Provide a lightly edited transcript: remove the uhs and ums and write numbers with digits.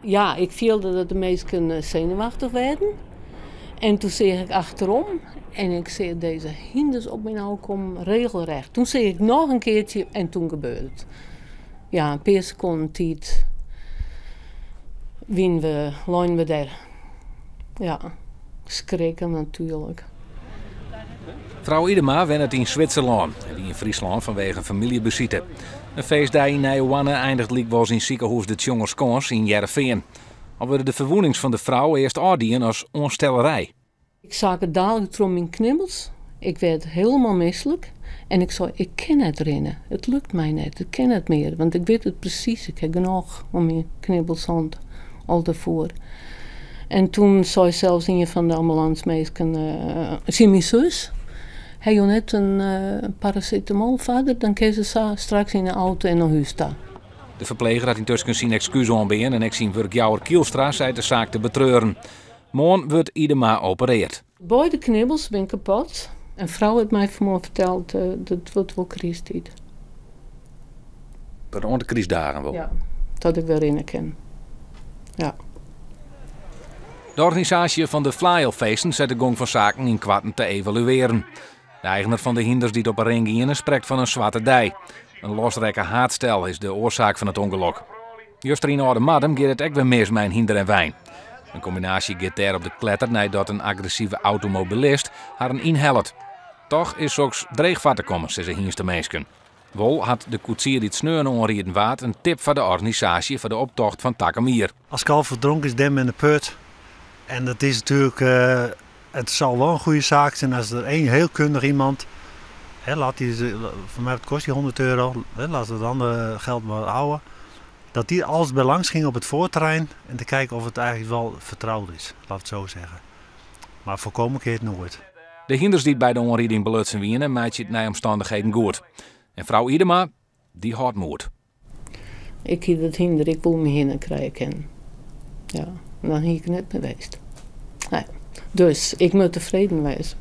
Ja, ik fielde dat de minsken eh, senuwachtich werden. En toen seach ik achterom en ik seach dizze hynders op my ôfkommen, regelrecht. Toen seach ik noch in keartsje en toen gebeurde it. Ja, in pear sekonden tiid wiene we, leinen we dêr. Ja, skrikken natuerlik. Frou Idema wennet yn Switserlân en wie yn Fryslân fanwege famyljebesite. In feestdei yn Nijehoarne einiget lykwols yn sikehûs De Tsjongerskâns yn Hearrenfean. Al wurde de ferwûnings fan de frou earst ôfdien as oanstellerij. Ik sakke dalik troch myn knibbels. Ik waard hielendal mislik en ik sei, ik kin net rinne. It lukt my net, it kin net mear. Want ik wit it presys, ik ha genôch oan myn knibbels hân al derfoar. En toen sei sels ien fan de ambulânsminsken tsjin myn sus, Ha jo net in paracetamol foar har, dan kin se sa straks yn de auto en nei hûs ta. De ferpleger hat yntusken syn ekskús oanbean en ek syn wurkjouwer Kielstra seit de saak te betreuren. Moarn wurdt Idema opereard. Beide knibbels binne kapot. In frou hat my fanmoarn ferteld, dat wurdt wol krysttiid. Dat oant de krystdagen wol? Ja, dat ik wer rinne kin. Ja. De organisaasje fan de Flaeijelfeesten set de gong fan saken ynkoarten te evaluearen. De eigener fan de hynders dy't op 'e rin giene sprekt fan in swarte dei. In losrekke haadstel is de oarsaak fan it ûngelok. Juster yn Aldemardum giet it ek wer mis mei in hynder en wein. In kombinaasje giet dêr op de kletter neidat in agressive automobilist harren ynhellet. Toch is soks dreech foar te kommen, sizze hynsteminsken. Wol hat de koetsier dy't sneon oanriden waard in tip foar de organisaasje foar de optocht fan takom jier. As kalf verdronk is dem in de put. En dat is natuurlijk, het zal wel een goede zaak zijn als er één heel kundig iemand, hè, laat die, voor mij kost die 100 euro, hè, laten we dan geld maar houden. Dat die alles bij langs ging op het voorterrein en te kijken of het eigenlijk wel vertrouwd is, laat het zo zeggen. Maar voorkomen kun je het nooit. De hynders dy't by de oanriding belutsen wiene, meitsje it nei omstannichheden goed. En frou Idema, dy hâldt moed. Ik hie dat hynder ek wol om my hinne krije kinnen. Ja, dan hie ik net mear west. Nee. Dus ik moat tefreden wêze.